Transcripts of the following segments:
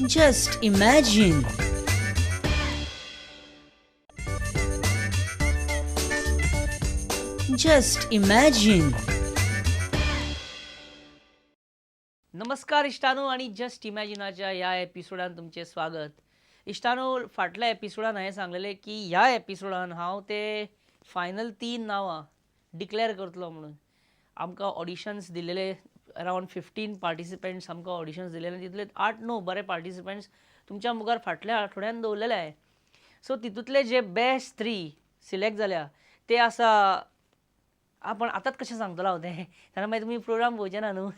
Just imagine. Just imagine. नमस्कार इश्टानो आणि just इमॅजिनाच्या ह्या एपिसोडान तुमचें स्वागत. इश्टानो, फाटल्या एपिसोडान हांवें सांगलेलें की ह्या एपिसोडान हांव ते फायनल 3 नांवां डिक्लेअर करतलो म्हणून. आमकां ऑडिशन्स दिलेले अरावंड 15 पार्टिसिपंट्स आमकां ऑडिशन्स दिलेले, तितूंतले 8-9 बरे पार्टिसिपंट्स तुमच्या मुखार फाटल्या आठवड्यान दवरलेले आहे. सो तितूंतले जे बेस्ट 3 सिलेक्ट जाल्या ते आसा, आपण आतांच कशें सांगतलो हांव तें, तेन्ना मागीर तुमी प्रोग्राम पळोवचे ना न्हू.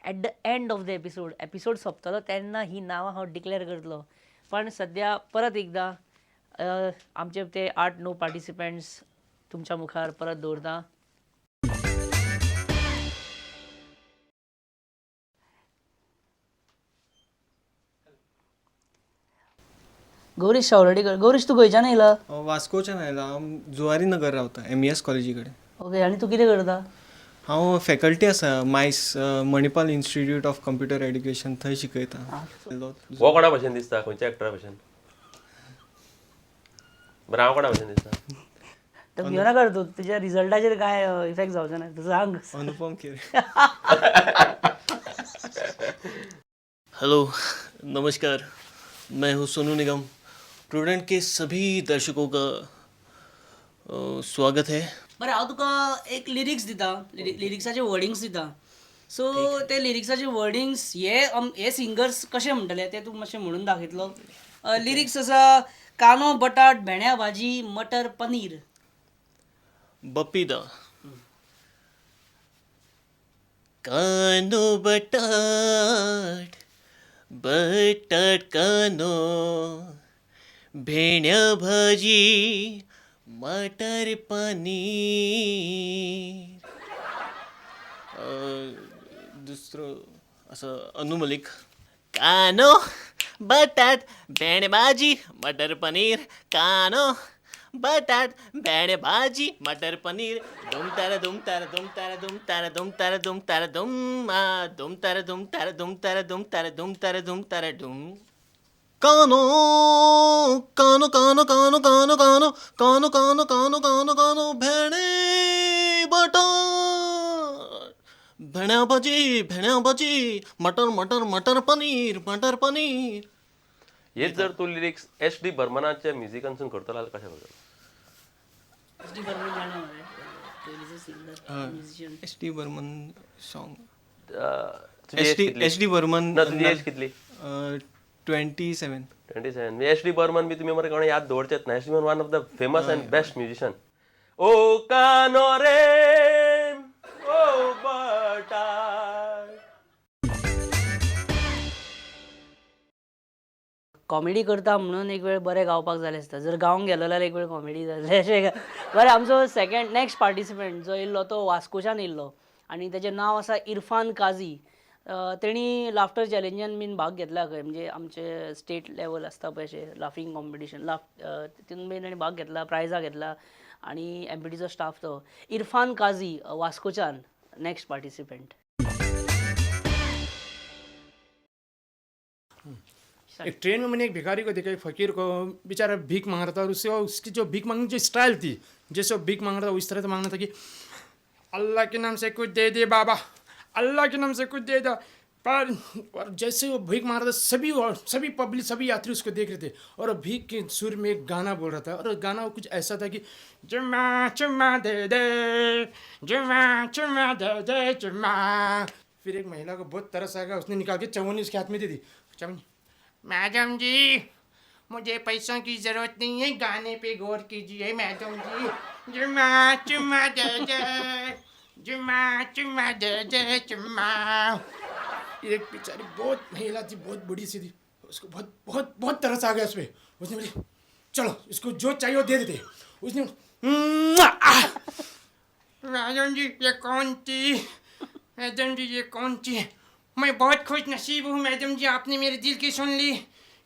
At the end of the episode, episode सोंपतलो तेन्ना ही नांवां हांव डिक्लेअर करतलो. पण सद्या परत एकदां आमचे ते 8-9 पार्टिसिपंट्स तुमच्या मुखार परत दवरता. गौरीश सावर्डेकर. गौरीश, तूं खंयच्यान येयला? वास्कोच्यान आयला हांव, जुवारी नगर रावता, एम ई एस कॉलेजी कडेन. ओके, आनी तूं कितें करता? हांव फॅकल्टी आसा MICE, Manipal Institute of Computer Education, थंय शिकयता. हो कोणा भशेन दिसता? खंयच्या एक्टरा भशेन? बरें, हांव कोणा भशेन दिसता? तर भियो नाका तूं, तुज्या रिजल्टाचेर कांय इफेक्ट जावचो ना, तूं सांग. अनुपम खेर. हेलो, नमस्कार, मैं हूँ सोनू निगम. प्रूडेंट के सभी दर्शकों का स्वागत है. बरें, हांव तुका एक लिरिक्स दिता, लिरिक्साचे वर्डिंग्स दिता. सो ते लिरिक्साचे वर्डिंग्स हे हे सिंगर्स कशे म्हणटले ते तूं मातशें म्हणून दाखयतलो. लिरिक्स आसा कांदो बटाट भेंड्या भाजी मटर पनीर. बप्पी दा. कानो बटाट बटाट कानो भेण्या भाजी मटर पनीर. दुसरं असं अनु मलिक. कानो बटाट भेंडे भाजी मटर पनीर, कानो बटाट भेंडे भाजी मटर पनीर, दुम तारा दुम तारा दुम तारा दुम तारा दुम तारा दुम तारा दुम आ दुम तारा दुम तारा दुम तारा दुम तारा दुम तारा दुम तारा दुम. कानो कानो कानो कानो कानो कानो कानो कानो कानो कानो कानो भेंडे बटाट भेण्या भाजी भेण्या भाजी मटर मटर मटर पनीर मटर पनीर. हेच जर तूं लिरिक्स एस डी बर्मनाच्या म्युजिकानसून करतलो जाल्यार कशें करतलो? एस डी बर्मन जाणा मरे, पयलींचो singer, musician. S D Burman song. तुजी एस एज डी कितली? S D Burman. ना, तुजी एज कितली? 27. 27. एस डी बर्मन बी तुमी मरे कोणें याद दवरचेच ना. S D Burman one of the famous and best musician. ओ कानो रे ओ बटाट. कॉमेडी करता म्हणून एक वेळ बरें गावपाक जालें आसता, जर गावंक गेलो जाल्यार एक वेळ कॉमेडी जातलें अशें. बरें, आमचो सेकंड नेक्स्ट पार्टिसिपंट जो येयल्लो तो वास्कोच्यान येयल्लो आनी तेजें नांव आसा इरफान काझी. तेणी लाफ्टर चॅलेंजान बीन भाग घेतला खंय, म्हणजे आमचे स्टेट लेवल आसता पळय अशें लाफींग कॉम्पिटिशन, लाफ तितून बीन तेणी भाग घेतला, प्रायजां घेतला आनी एमपीटीचो स्टाफ तो. इरफान काझी, वास्कोच्यान, नेक्स्ट पार्टिसिपंट. एक ट्रेन में मैंने एक भिखारी को देखा, एक फकीर को, बेचारा भीख मांग रहा था और उससे उसकी जो भीख मांगने की जो स्टाइल थी, जैसे वो भीख मांग रहा था उस तरह से मांगना था कि अल्लाह के नाम से कुछ दे दे बाबा, अल्लाह के नाम से कुछ दे दो. पर और जैसे वो भीख मांग रहा था, सभी और सभी पब्लिक, सभी यात्री उसको देख रहे थे और वो भीख के सुर में एक गाना बोल रहा था और वो गाना कुछ ऐसा था कि चुम्मा चुम्मा दे दे, चुम्मा चुम्मा दे दे चुम्मा. फिर एक महिला को बहुत तरस आ गया, उसने निकाल के चवन्नी उसके हाथ में दे दी. चवन्नी, मैडम जी, मुझे पैसों की जरूरत नहीं है, गाने पे गौर कीजिए मैडम जी. चुम्मा चुम्मा दे दे, चुम्मा चुम्मा दे दे चुम्मा. एक बेचारी बहुत महिला थी, बहुत बड़ी सी थी, उसको बहुत बहुत बहुत तरस आ गया उस पर. उसने बोली, चलो इसको जो चाहिए वो दे देते. उसने, आह! मैडम जी ये कौन थी? मैडम जी ये कौन थी? मैं बहुत खुश नसीब हूँ मैडम जी, आपने मेरे दिल की सुन ली.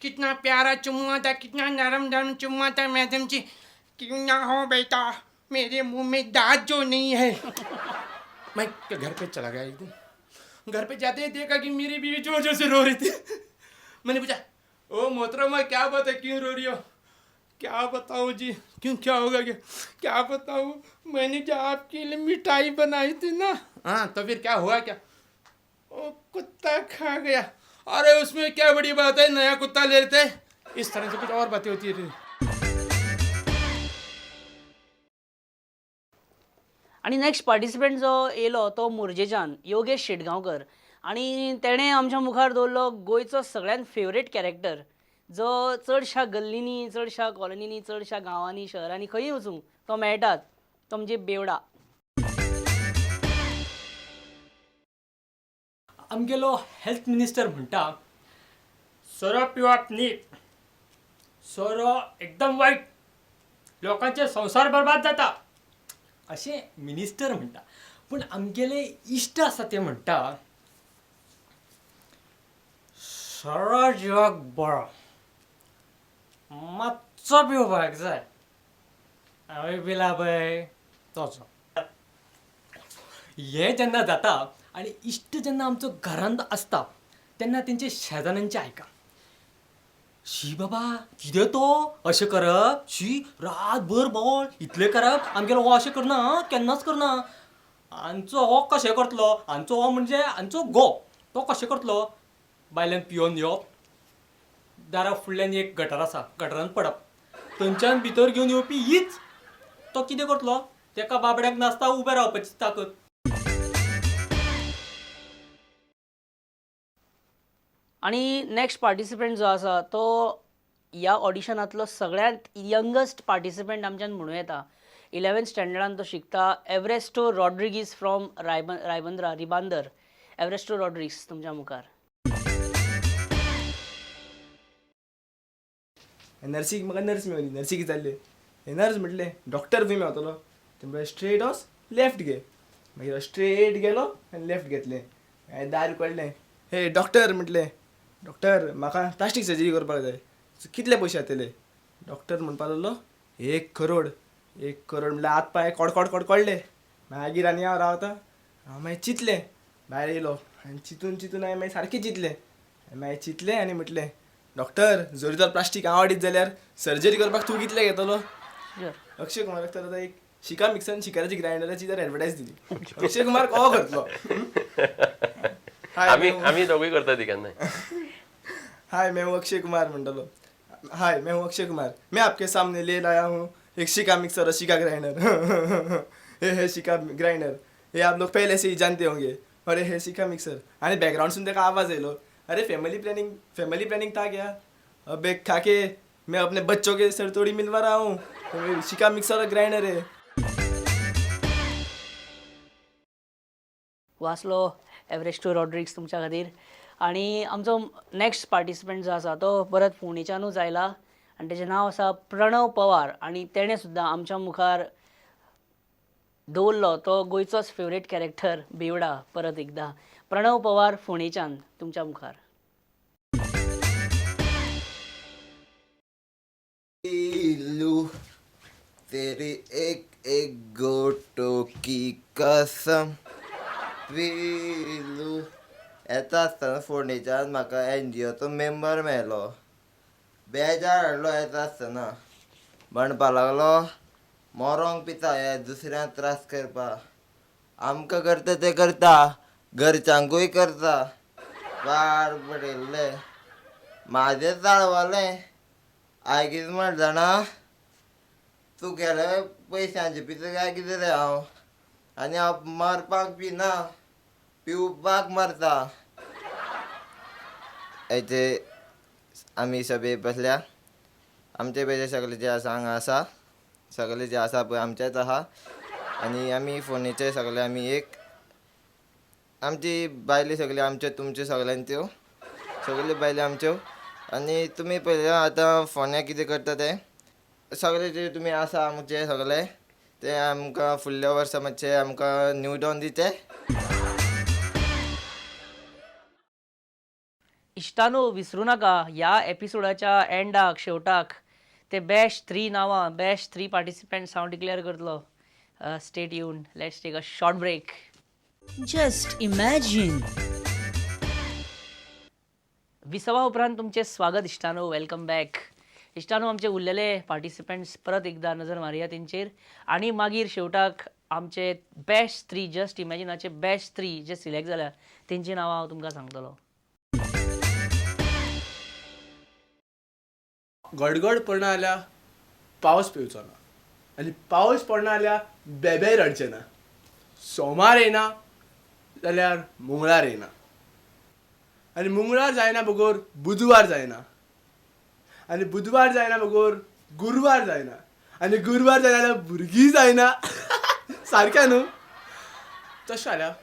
कितना प्यारा चुम्मा था, कितना नरम नरम चुम्मा था मैडम जी. क्यों ना हो बेटा, मेरे मुंह में दांत जो नहीं है. मैं घर पे चला गया एक दिन. घर पे जाते ही देखा कि मेरी बीवी जोर जोर से रो रही थी. मैंने पूछा, ओ मोहतरमा क्या बात है, क्यों रो रही हो? क्या बताऊँ जी, क्यों क्या होगा, क्या क्या बताऊँ, मैंने जो आपके लिए मिठाई बनाई थी ना। हाँ तो फिर क्या हुआ क्या? ओ कुत्ता खा गया। अरे उसमें क्या बड़ी बात है, नया कुत्ता ले लेते हैं। इस तरह से कुछ और बातें होती रही। आनी नेक्स्ट पार्टिसिपंट जो येयलो तो मोरजेच्यान योगेश शेटगांवकर आनी तेणें आमच्या मुखार दवरलो गोंयचो सगळ्यांत फेवरेट कॅरेक्टर, जो चडश्या गल्लींनी, चडश्या कॉलनींनी, चडश्या गांवांनी, शहरांनी खंयूय वचूं तो मेळटात, तो म्हणजे बेवडा. आमगेलो हेल्थ मिनिस्टर म्हणटा, सोरो पिवप न्ही, सोरो एकदम वायट, लोकांचे संवसार बर्बाद जाता अशें मिनिस्टर म्हणटा. पूण आमगेले इश्ट आसा ते म्हणटा, सोरो जिवाक बरो, मातसो पिवपाक जाय, हांवें पिला पळय तसो. हें जेन्ना जाता आनी इश्ट जेन्ना आमचो घरांत आसता तेन्ना तेंचे शेजाऱ्यांचें आयका, शी बाबा कितें तो अशें करप, शी रातभर बोवाळ इतलें करप, आमगेलो हो अशें करना, केन्नाच करना, आमचो हो कशें करतलो, आमचो हो म्हणजे आमचो गो तो कशें करतलो, बायल्यान पियोन येवप, दारा फुडल्यान एक गटर आसा, गटरान पडप, थंयच्यान भितर घेवन येवपी हीच, तो कितें करतलो, तेका बाबड्याक नासता उबें रावपाची ताकद. आनी नेक्स्ट पार्टिसिपंट जो आसा तो ह्या ऑडिशनांतलो सगळ्यांत यंगस्ट पार्टिसिपंट आमच्यान म्हणूं येता. 11th स्टँडर्डान तो शिकता. एवरेस्टो रॉड्रिगीस फ्रॉम रायबंद्रा, रिबांदर. एवरेस्टो रॉड्रिग्स तुमच्या मुखार. नर्सीक म्हाका नर्स मेवली, नर्सीक विचारलें, हे नर्स म्हटलें डॉक्टर खंय मेवतलो? ते म्हणलें स्ट्रेट वच लेफ्ट घे. मागीर स्ट्रेट गेलो आनी लेफ्ट घेतलें, मागीर दार उगडलें, हे डॉक्टर म्हटलें, डॉक्टर म्हाका प्लास्टीक सर्जरी करपाक जाय, कितले पयशे जातले? डॉक्टर म्हणपाक लागलो 1 करोड. 1 करोड म्हणल्यार हात पांय कडकड कडकडले. मागीर आनी हांव रावता, हांव मागीर चिंतलें, भायर येयलो आनी चिंतून चिंतून हांवें मागीर सारकें चिंतलें, मागीर चिंतलें आनी म्हटलें डॉक्टर जरी तर प्लास्टीक हांव हाडीत जाल्यार सर्जरी करपाक तूं कितले घेतलो? अक्षय कुमाराक तर आतां एक शिका मिक्सर शिकाराची ग्रायंडराची तर एडवर्टायज दिली, अक्षय कुमार को करतलो? आमी दोगूय करता ती केन्नाय. हाय मैं हूँ अक्षय कुमार म्हणटलो, हाय मैं हूँ अक्षय कुमार, मैं आपके सामने ले लाया हूँ एक शिका मिक्सर और शिका ग्राइंडर. हे है शिका ग्राइंडर, हे आप लोग पहले से ही जानते होंगे, और हे शिका मिक्सर. आनी बॅकग्रावंडसून ताका आवाज येयलो, अरे फैमिली प्लॅनिंग, फैमिली प्लॅनिंग था क्या? अब एक खा के मैं अपने बच्चों के सर तोड़ी मिलवा रहा हूँ, शिका मिक्सर और ग्राइंडर है. वाचलो एवरेस्टो रॉड्रिग्स तुमच्या खातीर. आनी आमचो नेक्स्ट पार्टिसिपंट जो आसा तो परत फोंडेच्यानूच आयला आनी तेजें नांव आसा प्रणव पवार आनी तेणें सुद्दां आमच्या मुखार दवरलो तो गोंयचोच फेवरेट कॅरेक्टर बेवडा. परत एकदां प्रणव पवार फोंडेच्यान तुमच्या मुखार. तेरी एक एक गोटो की कसम पिलू. येता आसतना फोंडेच्यान म्हाका एनजीओचो मेंबर मेळ्ळो, बेजार हाडलो. येता आसतना म्हणपा लागलो मोरोंक पिता हे दुसऱ्यांक त्रास करपा, आमकां करता तें करता, घरच्यांकूय करता. पाड पडिल्लें म्हाजें चाळवलें. हांवें कितें म्हणलें जाणा, तुगेले पयशांचे पिता काय कितें रे हांव, आनी हांव मरपाक पिना, पिवपाक मरता. हेचे आमी सभे बसल्या, आमचे पयशे सगळे जे आसा हांगा आसा, सगळे जे आसा पळय आमचेच आहा. आनी आमी फोंडेचे सगळे आमी एक, आमची बायले सगळे आमच्यो, तुमच्यो सगळ्यांच्यो, सगळ्यो बायले आमच्यो. आनी तुमी पळयल्या आतां फोंड्या कितें करता तें सगळे जे तुमी आसा आमचे सगळे ते आमकां फुडल्या वर्सा मातशें आमकां निवडोन दिते. इश्टानो विसरू नाका ह्या एपिसोडाच्या एंडाक, शेवटाक ते बेस्ट 3 नांवां, बेस्ट 3 पार्टिसिपंट्स हांव डिक्लेअर करतलो. Stay tune, let's take a short break. Just imagine. विसवा उपरांत तुमचें स्वागत इश्टानो. Welcome back इश्टानो. आमचे उरलेले पार्टिसिपंट्स परत एकदां नजर मारया तेंचेर आनी मागीर शेवटाक आमचे बेस्ट थ्री, जस्ट इमॅजिनाचे बेस्ट थ्री जे सिलेक्ट जाल्या तेंची नांवां हांव तुमकां सांगतलो. गडगड पडना जाल्यार पावस पेवचो ना आनी पावस पडना जाल्यार बेबेय रडचें ना. सोमार येयना जाल्यार मंगळार येयना आनी मंगळार जायना बगर बुधवार जायना आनी बुधवार जायना बगर गुरवार जायना आनी गुरवार जायना जाल्यार भुरगीं जायना. सारकें न्हू? तशें जाल्यार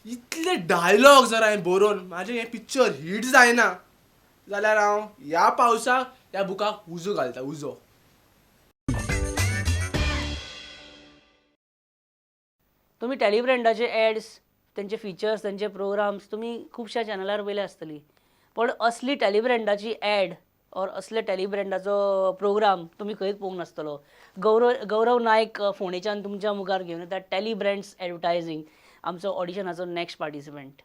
इतले डायलॉग जर हांवें बरोवन म्हाजें हें पिक्चर हीट जायना जाल्यार हांव ह्या पावसाक ह्या बुकाक उजो घालता, उजो. तुमी टॅलिब्रँडाचे एड्स, तेंचे फिचर्स, तेंचे प्रोग्राम्स तुमी खुबश्या चॅनलार पयल्या आसतली, पण असली टॅलिब्रँडाची एड ऑर असले टॅलिब्रँडाचो प्रोग्राम तुमी खंयच पळोवंक नासतलो. गौरव नायक फोंडेच्यान तुमच्या मुखार घेवन येता टॅलिब्रँड्स एडवर्टायजींग, आमचो ऑडिशनाचो नेक्स्ट पार्टिसिपंट.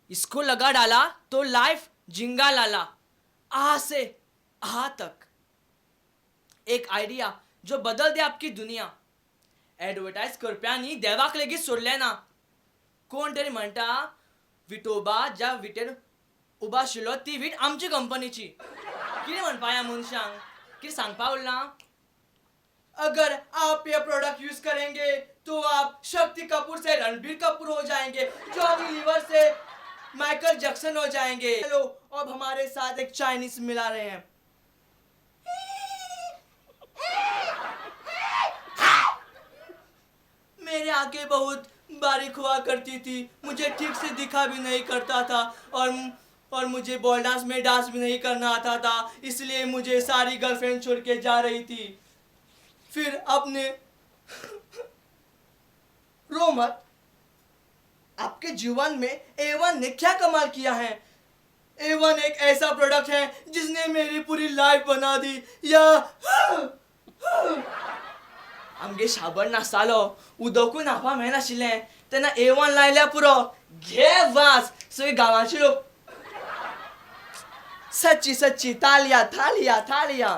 इसको लगा डाला तो लाइफ जिंगा लाला, आ से आ तक. एक आयडिया जो बदल दे आपकी दुनिया. ॲडवर्टायज करप्यांनी देवाक लेगीत सोडलें ना. कोण तरी म्हणटा विठोबा ज्या विटेर उबो आशिल्लो ती वीट आमची कंपनीची. कितें म्हणपा ह्या मनशांक, कितें सांगपा उरलां? अगर आप ये प्रोडक्ट यूज करेंगे तो आप शक्ति कपूर से रणबीर कपूर हो जाएंगे, जॉनी लीवर से माइकल जैक्सन हो जाएंगे. हेलो, अब हमारे साथ एक चाइनीज मिला रहे हैं. मेरे आंखें बहुत बारीक हुआ करती थी, मुझे ठीक से दिखा भी नहीं करता था और मुझे बॉल डांस में डांस भी नहीं करना आता था, इसलिए मुझे सारी गर्लफ्रेंड छोड़ के जा रही थी. फिर अपने रो मत, आपके जीवन में एवन ने क्या कमाल किया है. एवन एक ऐसा प्रोडक्ट है जिसने मेरी पूरी लाइफ बना दी. या आमगे शाबण नासतालो, उदकूय न्हांवपाक मेळनाशिल्लें, तेन्ना एवन लायल्यार पुरो, घे वास, सगळे गांवाचे लोक सच्ची सच्ची तालिया थालिया थालिया.